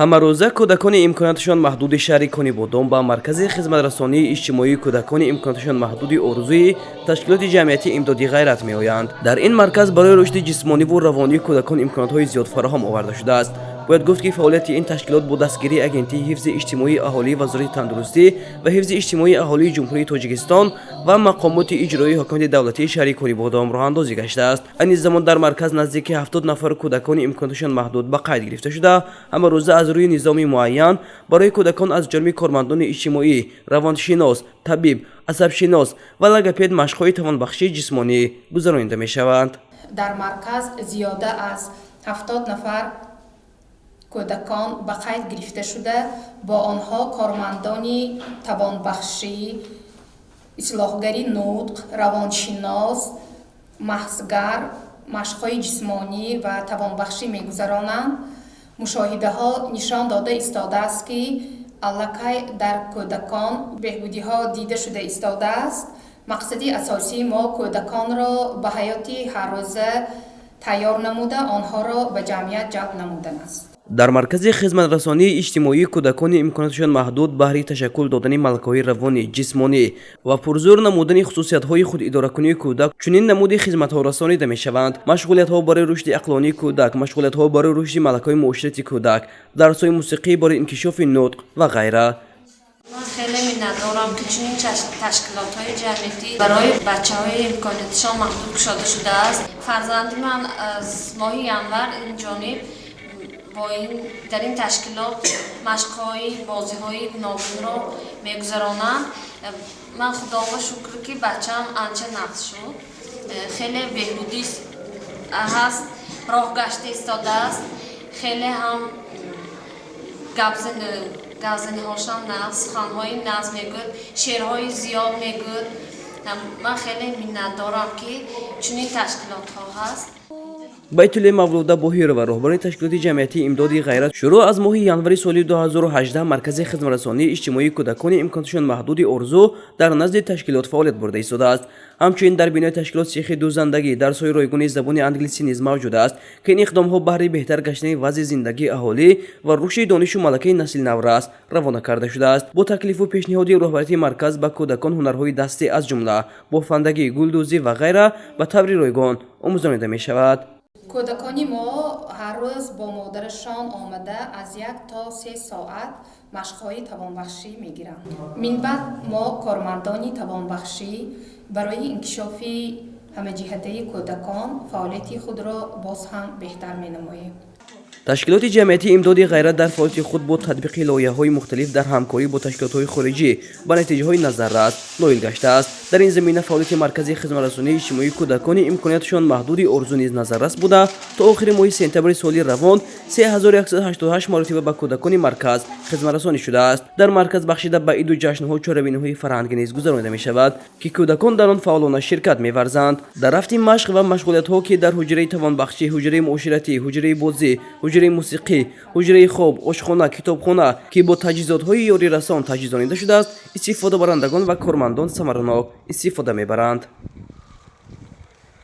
Ҳамарӯза кӯдакони имконияташон маҳдуди шаҳри Конибодом ба маркази хизматрасонии иҷтимоии кӯдакони имконияташон маҳдуди Орзуи ташкилоти ҷамъиятии Имдоди Ғайрат меоянд. Дар ин марказ барои рушди ҷисмониву равонии кӯдакон имкониятҳои зиёд фароҳам оварда шудааст. Бояд гуфт, ки фаъолияти ин ташкилот бо дастгирии Агентии ҳифзи иҷтимоии аҳолии Вазорати тандурустӣ ва ҳифзи иҷтимоии аҳолии Ҷумҳурии Тоҷикистон ва мақомоти иҷроии ҳокимияти давлатии шаҳри Конибодом роҳандозӣ гаштааст. Айни замон дар марказ наздики 70 нафар кӯдакони имконияташон маҳдуд ба қайд гирифта шуда, ҳамарӯза аз рӯи низоми муайян барои кӯдакон аз ҷониби кормандони иҷтимоӣ, равоншинос, табиб, асабшинос ва логопед машқҳои тавонбахшии ҷисмонӣ гузаронида мешаванд. Дар марказ зиёда аз 70 нафар кӯдакон ба қайд гирифта шуда, бо онҳо кормандони тавонбахшӣ, ислоҳгари нутқ, равоншинос, маҳзгар машқҳои ҷисмонӣ ва тавонбахшӣ мегузаронанд. Мушоҳидаҳо нишон дода истодааст, ки аллакай дар кӯдакон беҳбудиҳо дида шуда истодааст. Мақсади асосии мо кӯдаконро ба ҳаёти ҳаррӯза тайёр намуда, онҳоро ба ҷамъият ҷалб намудан аст. Дар маркази хизматрасонии иҷтимоии кӯдакони имконияташон маҳдуд баҳри ташаккул додани малакаҳои равонӣ, ҷисмонӣ ва пурзӯр намудани хусусиятҳои худидоракунии кӯдак чунин намуди хизматҳо расонида мешаванд: машғулиятҳо барои рушди ақлонии кӯдак, машғулиятҳо барои рушди малакаҳои муоширати кӯдак, дарсҳои мусиқӣ барои инкишофи нутқ ва ғайра. Ман хеле миннатдорам, ки чунин ташкилотҳои ҷамъиятӣ барои бачаҳои имконияташон маҳдуд кушода шудааст. Фарзанди ман аз моҳи январ ин ҷониб бо ин дар ин ташкилот машқҳои бозиҳои гуногунро мегузаронанд. Ман Худоро шукр, ки бачаам анча нағз шуд, хеле беҳбудӣ ҳаст, роҳ гашта истодааст, хеле ҳам гапзаниҳошам нағз, суханҳои нағз мегӯяд, шеърҳои зиёд мегӯяд. Ман хеле миннатдорам, ки чунин ташкилотҳо ҳаст. Байтуле Мавлуда Боҳирова, роҳбари ташкилоти ҷамъиятии Имдоди Ғайрат, шурӯъ аз моҳи январи соли 2018 маркази хизматрасонии иҷтимоии кӯдакони имконияташон маҳдуди Орзу дар назди ташкилот фаъолият бурда истодааст. Ҳамчунин дар бинои ташкилот сехи дӯзандагӣ, дарсҳои ройгони забони англисӣ низ мавҷуд аст, ки ин иқдомҳо баҳри беҳтар гаштани вазъи зиндагии аҳолӣ ва рушди донишу малакаи насли наврас равона карда шудааст. Бо таклифу пешниҳоди роҳбарияти марказ ба кӯдакон ҳунарҳои дастӣ, аз ҷумла бофандагӣ, гулдӯзӣ ва ғайра ба таври ройгон омӯзонида мешавад. Кӯдакони мо ҳар рӯз бо модарашон омада, аз 1 то 3 соат машқҳои тавонбахшӣ мегиранд. Минбаъд мо, кормандони тавонбахшӣ, барои инкишофи ҳамаҷиҳатаи кӯдакон фаъолияти худро боз ҳам беҳтар менамоем. Ташкилоти ҷамъиятии Имдоди Ғайрат дар фаъолияти худ бо татбиқи лоиҳаҳои мухталиф дар ҳамкорӣ бо ташкилотҳои хориҷӣ ба натиҷаҳои назаррас ноил гаштааст. Дар ин замина фаъолияти маркази хизматрасонии иҷтимоии кӯдакони имконияташон маҳдуди Орзу низ назаррас буда, то охири моҳи сентябри соли равон 3188 маротиба ба кӯдакони марказ хизматрасонӣ шудааст. Дар марказ бахшида ба иду ҷашнҳо чорабиниҳои фарҳангӣ низ гузаронида мешавад, ки кӯдакон дар он фаъолона ширкат меварзанд. Дар рафти машқ ва машғулиятҳо, ки дар ҳуҷраи тавонбахшӣ, ҳуҷраи муоширатӣ, ҳуҷраи бозӣ, ҳуҷраи мусиқӣ, ҳуҷраи хоб, ошхона, китобхона, ки бо таҷҳизотҳои ёрирасон таҷҳизонида шудааст, истифодабарандагон ва кормандон самаранок истифода мебаранд.